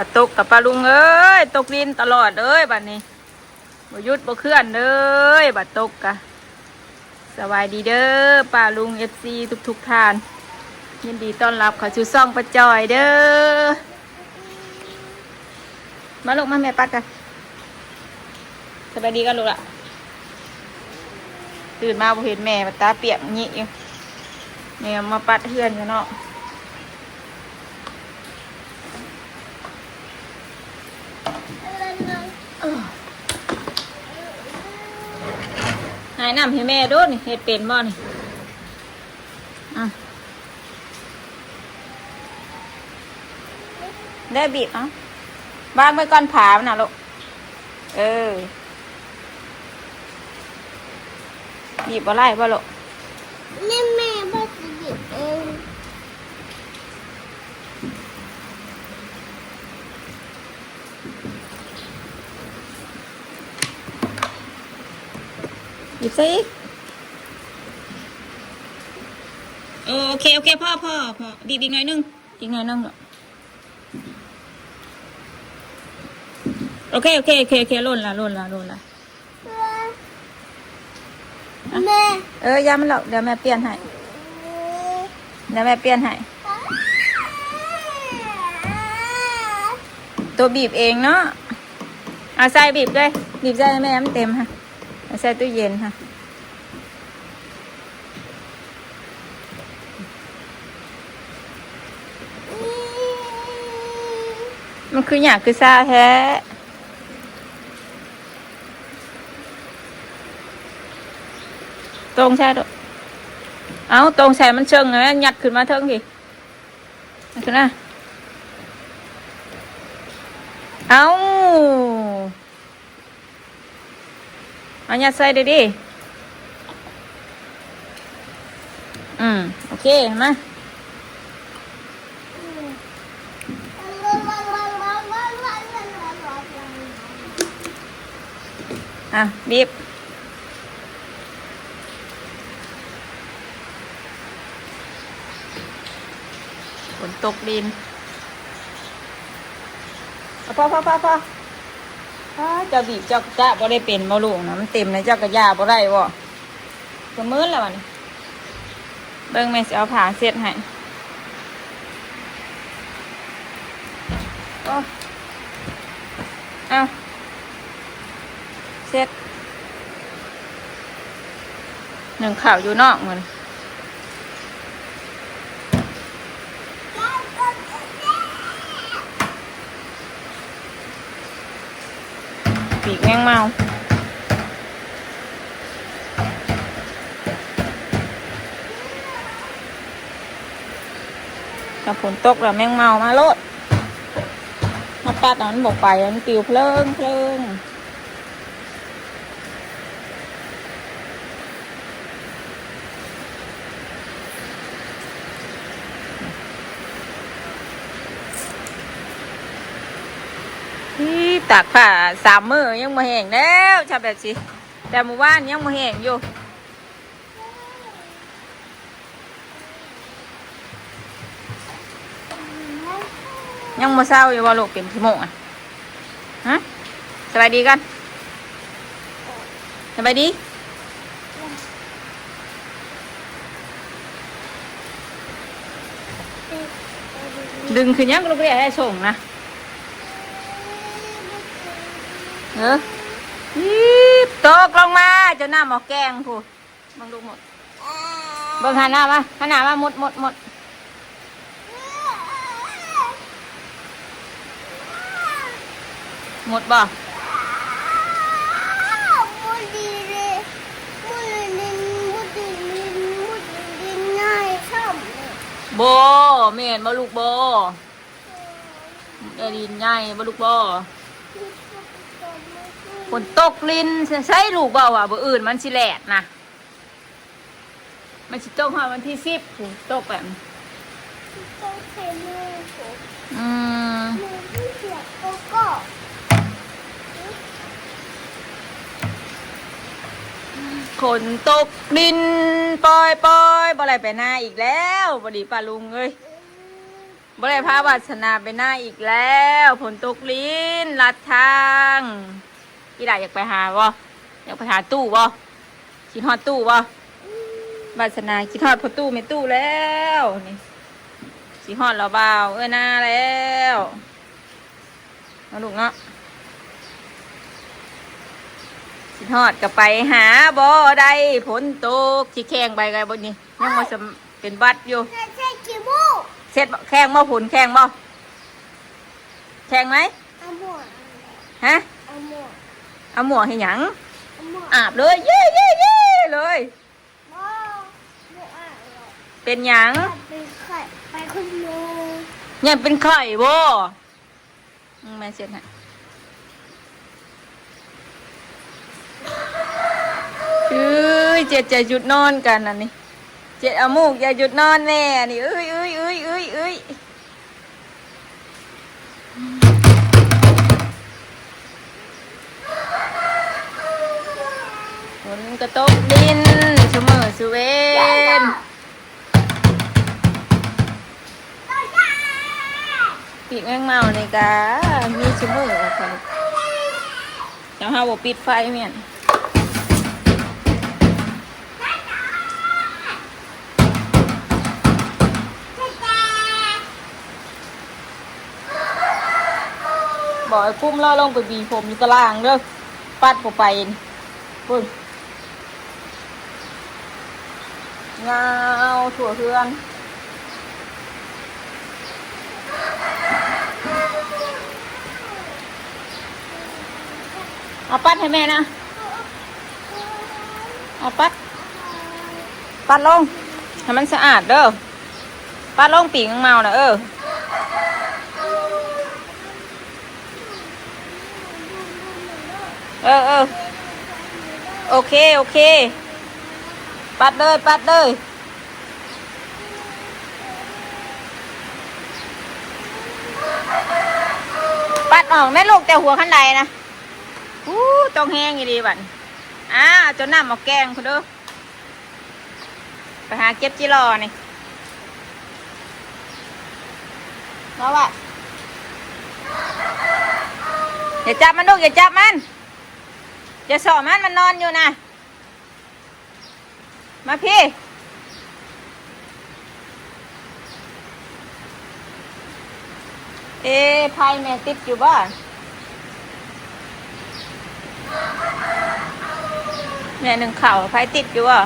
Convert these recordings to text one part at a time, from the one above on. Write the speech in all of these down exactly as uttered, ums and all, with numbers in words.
บัดตกกับป้าลุงเอ้ย ตกดินตลอดเอ้ย บัดนี้ บ่หยุดบ่เคลื่อนเลย บัดตกกะ สบายดีเด้อ ป้าลุง เอฟซี ทุกๆท่าน ยินดีต้อนรับเข้าสู่ช่องป้าจอยเด้อ มาลูกมา แม่ปัดกัน สบายดีกันลูกละ ตื่นมาบ่เห็นแม่ ตาเปียกหงิอยู่ แม่มาปัดเฮือนอยู่เนาะ หายน้ำให้แม่ดูนี่ เฮ็ดเป็นบ่นี่ อ่ะ ได้บีบเอา วางไว้ก่อนผามันน่ะลูก เออ บีบบ่ไล่บ่ลูก แม่แม่บ่สิบีบเอง บีบใส่อีก โอเค โอเค พอ พอ พอ บีบอีกหน่อยนึง อีกหน่อยนึงลูก โอเค โอเค โอเค โอเค ล้นละ ล้นละ ล้นละ แม่ เออ อย่ามันหรอก เดี๋ยวแม่เปลี่ยนให้ เดี๋ยวแม่เปลี่ยนให้ ตัวบีบเองเนาะ เอาใส่บีบด้วย บีบใส่ให้แม่มันเต็มค่ะ เอาใส่ตู้เย็นค่ะ มันคือหยาบคือซ่าแท้ ตรงใช่ดอก เอาตรงใส่มันเชิงนะ ยัดขึ้นมาเทิงพี่ ยัดขึ้นนะ เอา เอายัดใส่เด้อดิ อืม โอเค มา อ่ะ บีบ ฝนตกดิน เอาพอ พอ พอ พอ อ้า เจ้าบีบเจ้ากะบ่ได้เป็นบ่ลูกนะ มันเต็มเลย เจ้ากะย่าบ่ได้บ่ ก็มื้นแล้วบัดนี้ เบิ่งแม่สิเอาผ้าเช็ดให้ โอ้ เอา เช็ด นึ่งข้าวอยู่นอกมื้อนี้ ปีกแมงเม่า ถ้าฝนตกแล้วแมงเม่ามาโลด มาปัดเอามันบ่ไป มันปิวเพลิงเพลิง อี๋ ตากผ้าสามมื้อยังบ่แห้งแล้ว ชอบแบบสิ แต่มื้อวานยังบ่แห้งอยู่ ยังบ่เซาอยู่บ่ลูก เป็นขี้มูกอะ ฮะ สบายดีกัน สบายดี ดึงขึ้นยังลูกเรียกให้ส่งนะ เออ อีบตกลงมา จนน้ำออกแกงพู้น เบิ่งลูกหมด เบิ่งหันหน้ามา หันหน้ามา หมด หมด หมด หมดบ่ บ่ดีเลย บ่ดีเลย บ่ดีเลย บ่ดีเลย ง่ายซ้ำเลย บ่ แม่นบ่ลูก บ่ บ่ได้ดินใหญ่บ่ลูก บ่ ฝนตกลิน ใส่ลูก บ่ว่าบ่อื่นมันสิแลดนะ มันสิตกฮอดวันที่สิบพู้น ตกแบบ ตกใส่มือผม อืม มือที่เสียบโกโก้ ฝนตกลินปอยๆ บ่ได้ไปนาอีกแล้ว บ่ดีป้าลุงเอ้ย อืม บ่ได้พาวาสนาไปนาอีกแล้ว ฝนตกรินลัดทาง อีหล่าอยากไปหาบ่ อยากไปหาตู้บ่ คิดฮอดตู้บ่ วาสนาคิดฮอดพ่อตู้แม่ตู้แล้ว นี่ คิดฮอดลาวบ่าวเอื้อนาแล้ว เนาะลูกเนาะ คิดฮอดก็ไปหาบ่ได้ ฝนตก สิแข่งไปก็บ่นี่ ยังบ่สำ เป็นหวัดอยู่ เช็ดขี้มูก เช็ดบ่ แข่งบ่ ฝนแข่งบ่ แข่งไหม เอาหมวก ฮะ เอาหมวก เอาหมวกให้หยัง เอาหมวก อาบเลย เย้ เย้ เย้ เลย บ่ บ่อาบหรอก เป็นหยัง เป็นไข้ ไปคุณหมอ ยังเป็นไข้บ่ อืม แม่เช็ดให้ เอ้ย เจ็ดจะหยุดนอนกันอันนี้ เจ็ดเอามูกอย่าหยุดนอนแน่นี่ เอ้ย เอ้ย เอ้ย เอ้ย เอ้ย ฝนกระตกรินซุมื้อซุเวน ปีกแมงเม่านี่ก็มีซุมื้อค่ะ แต่เฮาบ่ปิดไฟแม่น บอกให้กุ้มเลาะลงไปหวีผมอยู่ตารางเด้อ ปัดบ่ไปนี่ ปุ้น ยาวทั่วเฮือน เอาปัดให้แม่นะ เอาปัด ปัดลง ให้มันสะอาดเด้อ ปัดลงปีกแมงเม่านะ เออ เออ เออ โอเค โอเค ปัดเลย ปัดเลย ปัดออกแม่ลูก แต่หัวคันไดนะ อู้ ต้องแห้งอีหลีบัด อ้า จนน้ำออกแกงพุ้นเด้อ ไปหาเก็บจิหล่อนี่ มาว่ะ อย่าจับมันลูก อย่าจับมัน อย่าเซาะมัน มันนอนอยู่นะ มาพี้ เอ ไพ่แม่ติดอยู่บ่ แม่นึ่งข้าวไพ่ติดอยู่บ่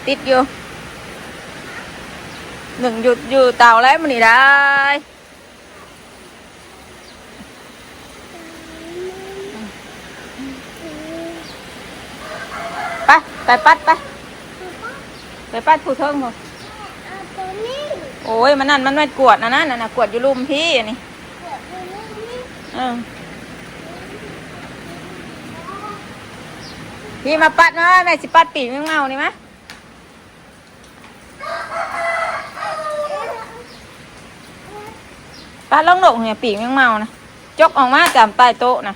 ติดอยู่ นึ่งอยู่ อยู่เตาแล้วมื้อนี้ได้ ไป ไปปัดไป ไปปัดผู้เทิงพุ้น เอาตัวนี้ โอ้ย มันนั่น มันไม่กวาดนะ นั่นน่ะ กวาดอยู่ลุ่มพี้อันนี้ กวาดอยู่ลุ่มนี้ เออ พี้มาปัดมา แม่สิปัดปีกแมงเม่านี่มา ปัดลงลูกเนี่ย ปีกแมงเม่านะ จกออกมาจากใต้โต๊ะนะ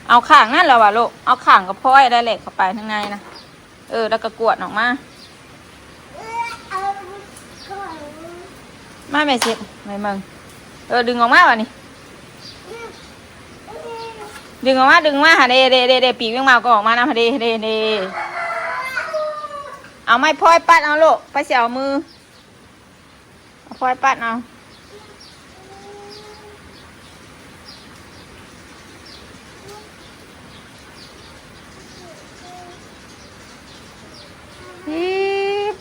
เอาข้างนั่นแหละวะลูก เอาข้างกระพ้อยได้แหละ เข้าไปข้างในนะ เออ แล้วก็กวาดออกมา มาแม่เช็ด แม่เมือง เออ ดึงออกมาวะนี่ ดึงออกมา ดึงออกมา หาเด้ เด้ เด้ เด้ ปีกแมงเม่าก็ออกมานะ หาเด้ เด้ เด้ เอาไม้พลอยปัดเอาลูก ไปสิเอามือ เอาพลอยปัดเอา ปี๊บ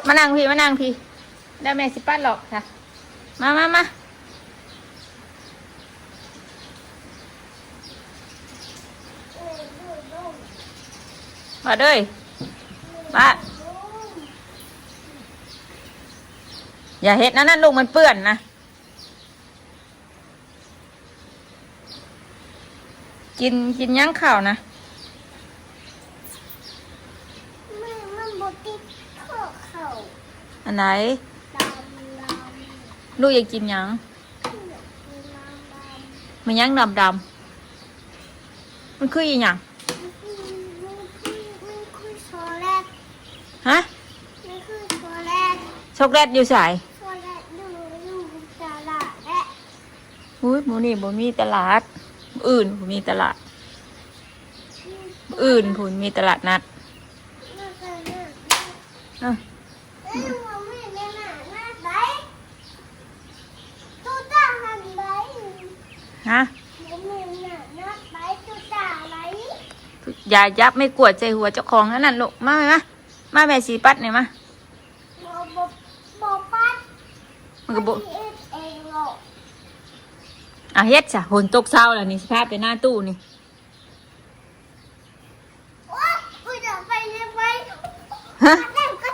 มานั่งพี้ มานั่งพี้ แล้วแม่สิปัดหรอกค่ะ มา มา มา มาเด้ย มา อย่าเฮ็ดนะนั่นลูก มันเปื้อนนะ กิน กินยังข้าวนะ แม่ มันบ่ติดข้อเข่า อันไหน ดำๆ ลูกอยากกินหยัง อยากกินน้ำดำ มันยังดำดำ มันคืออีหยัง ช็อกโกแลตอยู่ไส? โซแลตอยู่ อยู่ตลาดแหละ อุ้ย มื้อนี้บ่มีตลาด มื้ออื่นพุ้นมีตลาด มื้ออื่นพุ้นมีตลาดนัด มาตลาดนัด อ่ะ แล้วหนูไม่ได้มานัดไป ตุ๊กตาหันไป ฮะ? หนูไม่ได้มานัดไป ตุ๊กตาอะไร? อย่าจับไม้กวาดใส่หัวเจ้าของนั่นน่ะลูก มา มา มา มาแม่สิปัดนี่มา บ่ บ่ บ่ปัด มันก็บ่ สิเฮ็ดเองหรอก อ่ะ เฮ็ดซะ ฝนตกเซาแล้วนี่ สิพาไปหน้าตู้นี่ โอ๊ย กูจะไปเรียนไป ฮะ ปัดแล้วกัน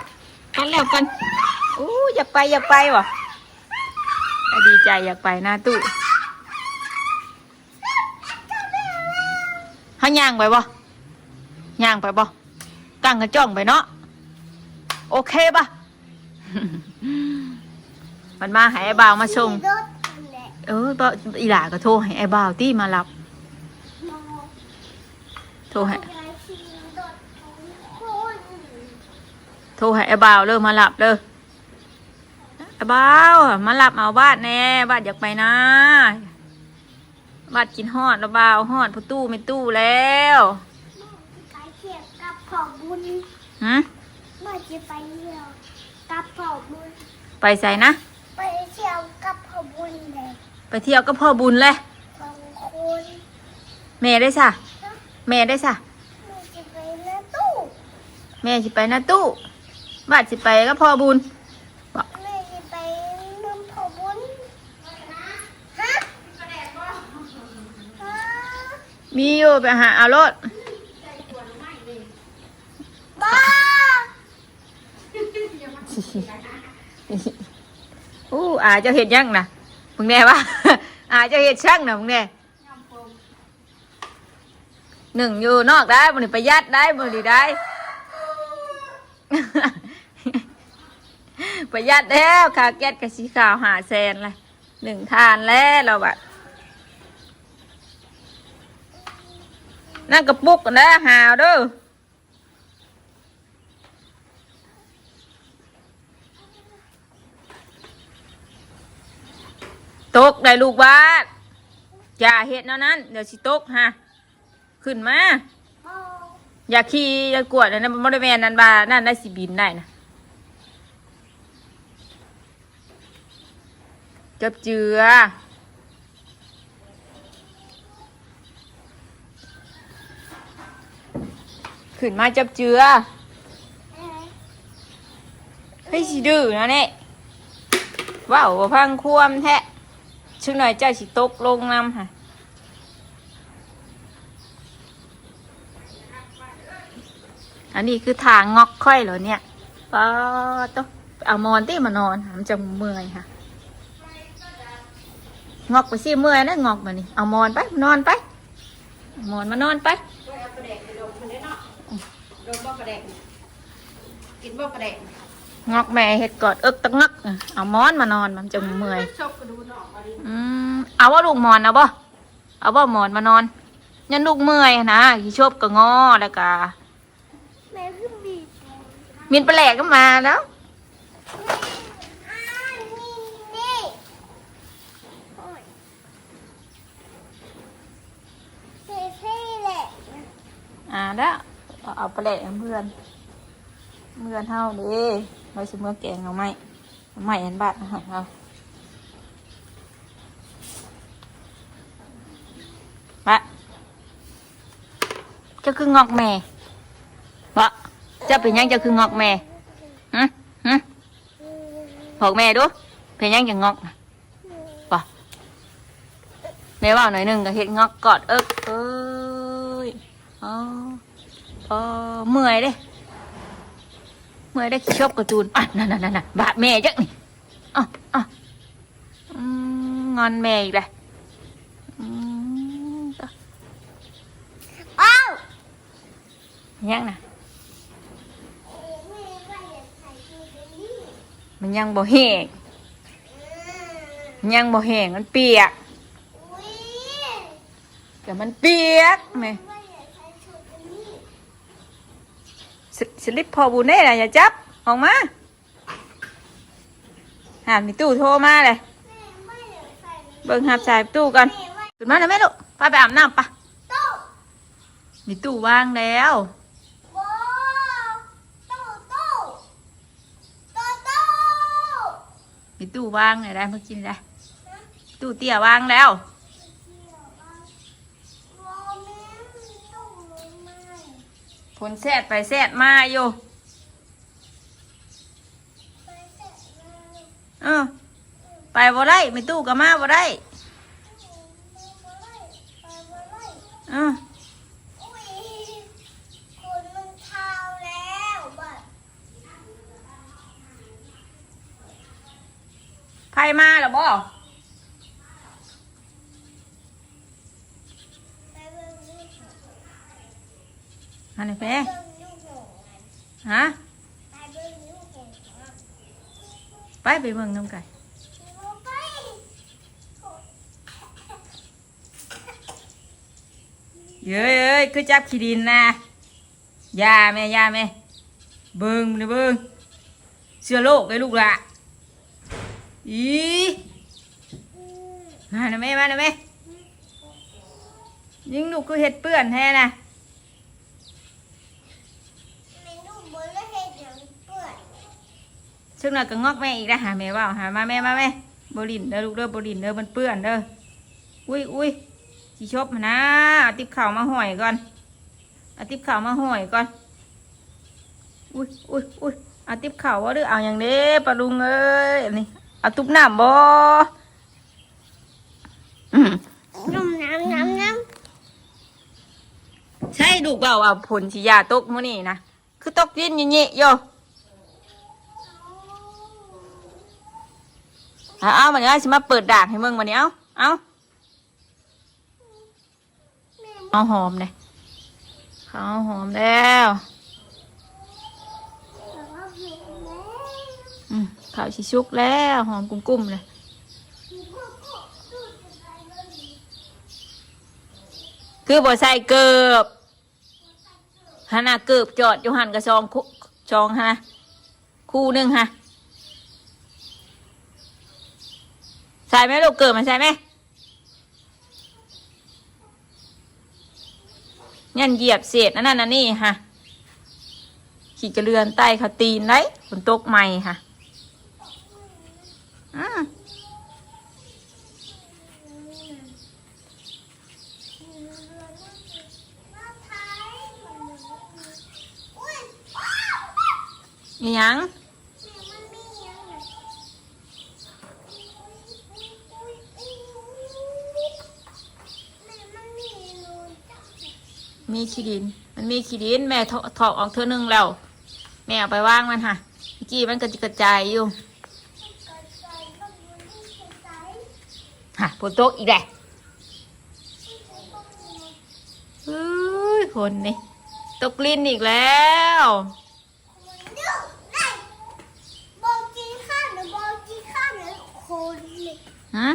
ปัดแล้วกัน อู้ อยากไป อยากไปว่ะ ดีใจอยากไปหน้าตู้ เฮาย่างไปบ่ ย่างไปบ่ ตั้งกระจ้องไปเนาะ โอเคปะ มันมาให้อ้ายบ่าวมาส่ง ขี่รถนั่นแหละ เออ บ่ อีหล่าก็โทรให้อ้ายบ่าวติมารับ บ่ โทรให้ ขี่รถของคน โทรให้อ้ายบ่าวเด้อ มารับเด้อ อ้ายบ่าว มารับเอาบาสแหน่ บาสอยากไปนา บาสกินฮอดแล้วบ่าว ฮอดพ่อตู้แม่ตู้แล้ว ไปเที่ยวกับพ่อบุญ หึ บาสจะไปเที่ยวกับพ่อบุญ ไปไสนะ ไปเที่ยวกับพ่อบุญเลย ไปเที่ยวกับพ่อบุญเลย สองคน แม่ได้ซะ ฮะ แม่ได้ซะ แม่จะไปหน้าตู้ แม่สิไปหน้าตู้ บาสสิไปกับพ่อบุญ แม่จะไปนำพ่อบุญ ฮะ ฮะ มีอยู่ ไปหาเอาโลด บ่ อู้ อาเจ้าเฮ็ดหยังนะ มึงแน่วะ อาเจ้าเฮ็ดช่างนะ มึงแน่ นึ่งอยู่นอกได้ มื้อนี้ประหยัดได้ มื้อนี้ได้ ประหยัดแล้ว ค่าแก๊สก็สิเข้าห้าแสนละ นึ่งถ่านแล้วเราบัด นั่นกระปุกนะ หาวเด้อ ตกได้ลูกบาส อย่าเฮ็ดแนวนั้น เดี๋ยวสิตกฮะ ขึ้นมา อย่าขี่ อย่ากวดนะ มันบ่ได้แม่นนั่นบา นั่นได้สิบินได้นะ จับเจือ ขึ้นมาจับเจือ เฮ้ย สิดื้อนะเนี่ย ว้าว บ่ฟังความแท้ ชุกหน่อยเจ้าสิตกลงนำฮะ อันนี้คือทางงอกค่อยเหรอเนี่ย ป๊าดโต๊ะ เอาหมอนตี้มานอน มันจะเมื่อยค่ะ งอกไปสิ เมื่อยนะ งอกมานี่ เอาหมอนไป นอนไป เอาหมอนมานอนไป ดมบ่ปลาแดก กินบ่ปลาแดก งอกแม่เฮ็ดกอดเอิกตะงัก เอาหมอนมานอน มันจะเมื่อย ชกกระดูกออกมาดิ อืม เอาว่าลูกหมอน เอาบ่ เอาบ่หมอนมานอน ยันลูกเมื่อยนะ ขี้ชบก็งอ แล้วก็ แม่คือมีด มินปลาแหลกก็มาแล้ว อ่า นี่ นี่ โอ้ย เท่ๆแหละ อ่า แล้ว เอา เอาปลาแหลกเพื่อน เพื่อนเฮาเด้ ไว้สิเมื่อแกงเอาไม้ เอาไม้อันบาดมาให้เฮา บะ เจ้าคืองอกแม่ บะ เจ้าเป็นหยังเจ้าคืองอกแม่ หึ หึ บอกแม่ดู เป็นหยังจะงอกน่ะ บ่ แม่เว้าหน่อยหนึ่งก็เฮ็ดงอกกอดเอิก เอ้ย อ๋อ พอเมื่อยเด้ เมื่อยได้ขี้ชบการ์ตูน อ่ะ นั่นๆๆๆ บาดแม่จักนี่ เอ้า เอ้า อืม งอนแม่อีกแล้ว อืม อ้าว ยังนะ มันยังบ่แห้ง มันยังบ่แห้ง มันเปียก แต่มันเปียกแม่ ส- สลิปพ่อบุญเด้นะ อย่าจับ ออกมา หามีตู้โทรมาเลย เบิ่งรับสายตู้ก่อน ขึ้นมาแล้วแม่ลูก พาไปอาบน้ำปะ มีตู้ว่างแล้ว มีตู้ว่างเลยได้เมื่อกี้ได้ ตู้เตี้ยว่างแล้ว ฝนแซดไปแซดมาอยู่ เออ ไปบ่ได้ ไม่ตู้ก็มาบ่ได้ เออ ไผมาแล้วบ่ อันนี้ไป ฮะ ไป ไปเบิ่งนำกัน เย้ย เอ้ย คือจับขี้ดินนะ อย่าแม่ อย่าแม่ เบิ่ง มาเบิ่ง เชื้อโรคไอ้ลูกหละ อี มานะแม่ มานะแม่ ยิงลูกคือเฮ็ดเปื้อนแท้นะ ซึ่งเราก็งอกแม่อีกแล้ว หาแม่เว้า หามาแม่ มาแม่ บ่หลิ้นเด้อลูกเด้อ บ่หลิ้นเด้อ มันเปื้อนเด้อ อุ้ย อุ้ย สิชบหั้นนะ เอาติ๊บข้าวมาห้อยก่อน เอาติ๊บข้าวมาห้อยก่อน อุ้ย อุ้ย อุ้ย เอาติ๊บข้าวบ่ หรือเอาหยังเด้ ป้าลุงเอ้ย อันนี้ เอาตุ๊บน้ำบ่ อืม น้ำ น้ำ น้ำ น้ำ ใช่ ลูกเว้าว่าฝนสิอย่าตกมื้อนี้นะ คือตกดินเยอะๆอยู่ เอา เอา บัดนี้สิมาเปิดดากให้เบิ่งบัดนี้ เอา เอา เอาหอมเลย เขาเอาหอมแล้ว อืม เขาสิสุกแล้ว หอมกุ้มๆเลย คือบ่ใส่เกิบ หั้นน่ะ เกิบจอดอยู่หั้นก็สองคู่ สองหั้นน่ะ คู่หนึ่งฮะ ใส่ไหมลูก เกิบมันใส่ไหม ยันเหยียบเศษอันนั้นอันนี้ฮะ ขี้กระเลือนไต่เขาตีนได้ ฝนตกใหม่ฮะ อืม มีหยัง มีขี้ดิน มันมีขี้ดิน แม่เถาะ เถาะออกเทื่อหนึ่งแล้ว แม่เอาไปวางมันค่ะ เมื่อกี้มันก็จะกระจายอยู่ ค่ะ ฝนตกอีกแหละ เฮ้ย ฝนนี่ ตกลิ้นอีกแล้ว บอกกินข้าวหรือบอกกินข้าวหรือคนนี่ ฮะ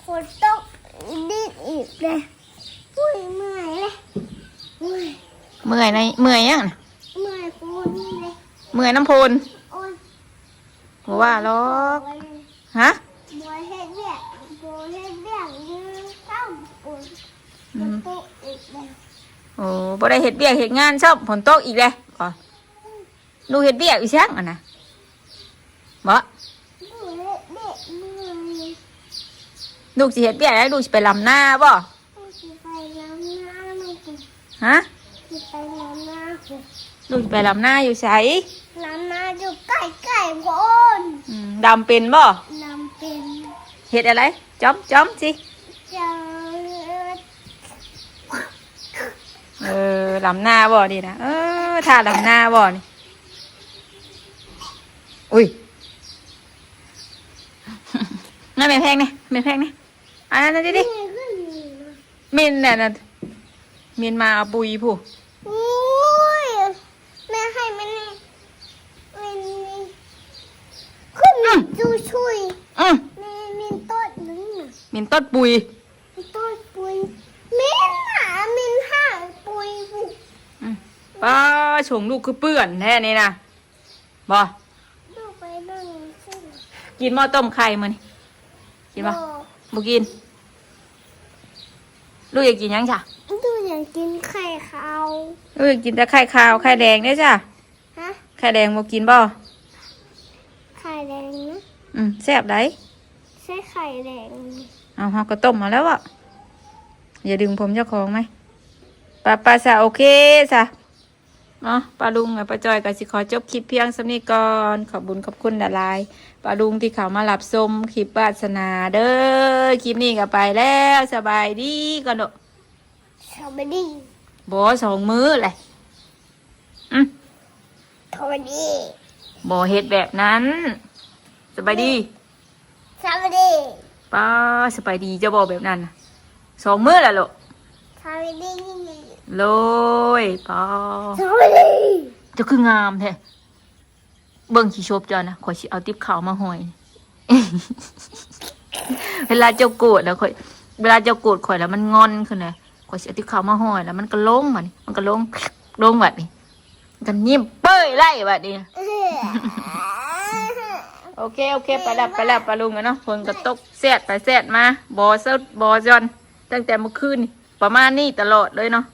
คนตกดินอีกเลย อุ้ย เมื่อยเลย อุ้ย เมื่อยใน เมื่อยยังน่ะ เมื่อยโพนนี่เลย เมื่อยน้ำโพน โอ้ย บ่ว่าหรอก โอ้ย ฮะ บ่เฮ็ดเวียก บ่เฮ็ดเวียกอยู่ซ้ำ โอ้ย อืม ตกอีกแล้ว โอ้ บ่ได้เฮ็ดเวียกเฮ็ดงานซ้ำ ฝนตกอีกแล้ว บ่ ลูกเฮ็ดเวียกอีสังอันน่ะ บ่ ลูกเฮ็ดเวียกเมื่อย ลูกสิเฮ็ดเวียกแล้ว ลูกสิไปลำนาบ่ ลูกสิไปลำนาลูก ฮะ สิไปลำนาลูก ลูกสิไปลำนาอยู่ไส ลำนาอยู่ใกล้ๆโพน อืม ลำเป็นบ่ ลำเป็น เฮ็ดอะไร จ้อมจ้อมสิ จ้อม เออ ลำนาบ่นี่นะ เออ ท่าลำนาบ่นี่ อุ้ย นั่นแม่แพงนี่ แม่แพงนี่ อันนั้นนะดิดิ นี่ขึ้นนี่นะ มินน่ะนะ มินมาเอาปุ๋ยผู้ อุ้ย แม่ให้มันนี่ มันนี่ ขึ้น อืม ดูช่วย อืม มี มีต้นหนึ่งน่ะ มินต้นปุ๋ย ต้นปุ๋ย มินน่ะ มินหาปุ๋ยผู้ อืม ป้า ส่งลูกคือเปื้อนแท้นี่นะ บ่ ลูกไปนั่งซึ่ง กินหม้อต้มไข่มื้อนี้ กินบ่ บ่ บ่กิน ลูกอยากกินหยังจ้ะ ดูอยากกินไข่ขาว ลูกอยากกินแต่ไข่ขาวไข่แดงเด้อจ้ะ ฮะ ไข่แดงบ่กินบ่ ไข่แดงนะ อืมแซ่บได๋ ใช่ไข่แดง เอาเฮาก็ต้มมาแล้วอะอย่าดึงผมเจ้าของไหมป้าป้าซะโอเคซะเนาะป้าลุงกับป้าจอยก็สิขอจบคลิปเพียงส่ำนี้ก่อนขอบบุญขอบคุณหลายๆป้าลุงที่เข้ามารับชมคลิปวาสนาเด้อคลิปนี้ก็ไปแล้วสบายดีก่อนเนาะ สวัสดี บ่สองมื้อแหละอืม สวัสดี บ่เฮ็ดแบบนั้นสบายดี สวัสดี ป้าสบายดีเจ้าบอกแบบนั้นน่ะสองมื้อแล้วลูก สวัสดี โลยป้า สวัสดี เจ้าคืองามแท้เบิ่งขี้ชบเจ้านะข่อยสิเอาติ๊บขาวมาห้อย เวลาเจ้าโกรธนะข่อย เวลาเจ้าโกรธข่อยแล้วมันงอนขึ้นนะข่อยสิเอาติ๊บขาวมาห้อยแล้วมันก็ลงมานี่มันก็ลงลงแบบนี้กันยิ้มเป้ยไล่แบบนี้ เออ โอเค โอเค ไปแล้ว ไปแล้ว ไปลุงกันเนาะฝนก็ตกแซดไปแซดมา บอสดบอจอน ตั้งแต่เมื่อคืนนี่ประมาณนี้ตลอดเลยเนาะ